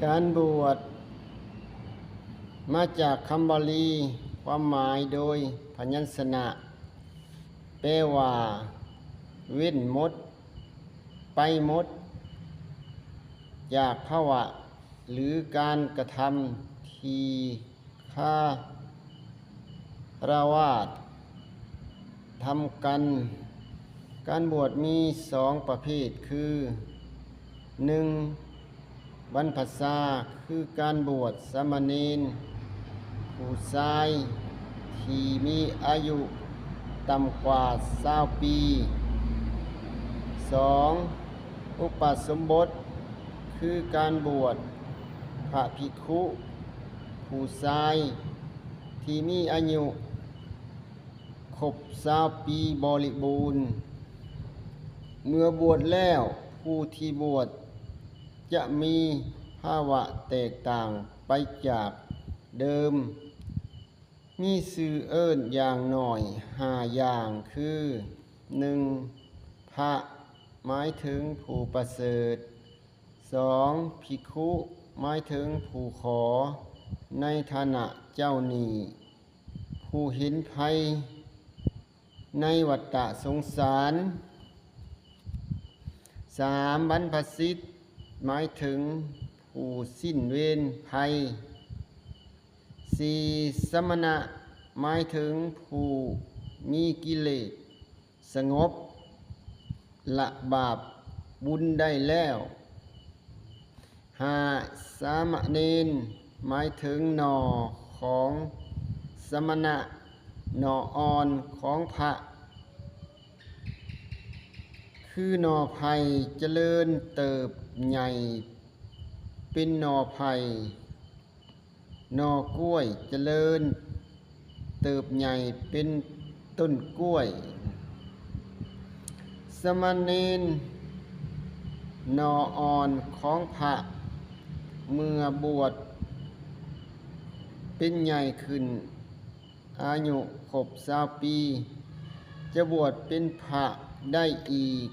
ການບວດ ມາຈາກຄຳບາລີ ຄວາມໝາຍໂດຍພະຍັນຊະນະ ແປວ່າ ເວັ້ນໝົດ, ໄປໝົດ ຈາກພະວະ ຫຼື ການກະທຳທີ່ຄາລະວາດທຳກັນ. ການບວດມີສອງປະເພດຄື ໜຶ່ງ ບັນພະຊາ ຄືການບວດສາມະເນນຜູ້ຊາຍທີ່ມີອາຍຸຕ່ຳກວ່າຊາວປີ. ສອງ ອຸປະສົມບົດ ຄືການບວດພະພິກຂຸຜູ້ຊາຍທີ່ມີອາຍຸຄົບຊາວປີບໍລິບູນ. ເມື່ອບວດແລ້ວ ຜູ້ທີ່ບວດຈະມີພາວະແຕກຕ່າງໄປຈາກເດີມ. ມີຊື່ເອີ້ນຢ່າງໜ້ອຍຫ້າຢ່າງຄື ໜຶ່ງ ພະ ໝາຍເຖິງຜູ້ປະເສີດ, ສອງ ພິກຂຸ ໝາຍເຖິງຜູ້ຂໍ ໃນຖານະເຈົ້າໜີ້ ຜູ້ເຫັນໄພໃນວັດຕະສົງສານ, ສາມ ບັນພະຊິດ ໝາຍເຖິງຜູ້ສິ້ນເວນໄພ, ສີ່ ສະມະນະ ໝາຍເຖິງຜູ້ມີກິເລດສະຫງົບ ລະບາບບຸນໄດ້ແລ້ວ, ຫ້າ ສາມະເນນ ໝາຍເຖິງໜໍ່ຂອງສະມະນະ, ໜໍ່ອ່ອນຂອງພະ ຄືໜໍ່ໄຜ່ຈະເລີນເຕີບໃຫຍ່ເປັນໜໍ່ໄຜ່, ໜໍ່ກ້ວຍຈະເລີນເຕີບໃຫຍ່ເປັນຕົ້ນກ້ວຍ. ສາມະເນນ ໜໍ່ອ່ອນຂອງພະ ເມື່ອບວດເປັນໃຫຍ່ຂຶ້ນ ອາຍຸຄົບຊາວປີ ຈະບວດເປັນພະໄດ້ອີກ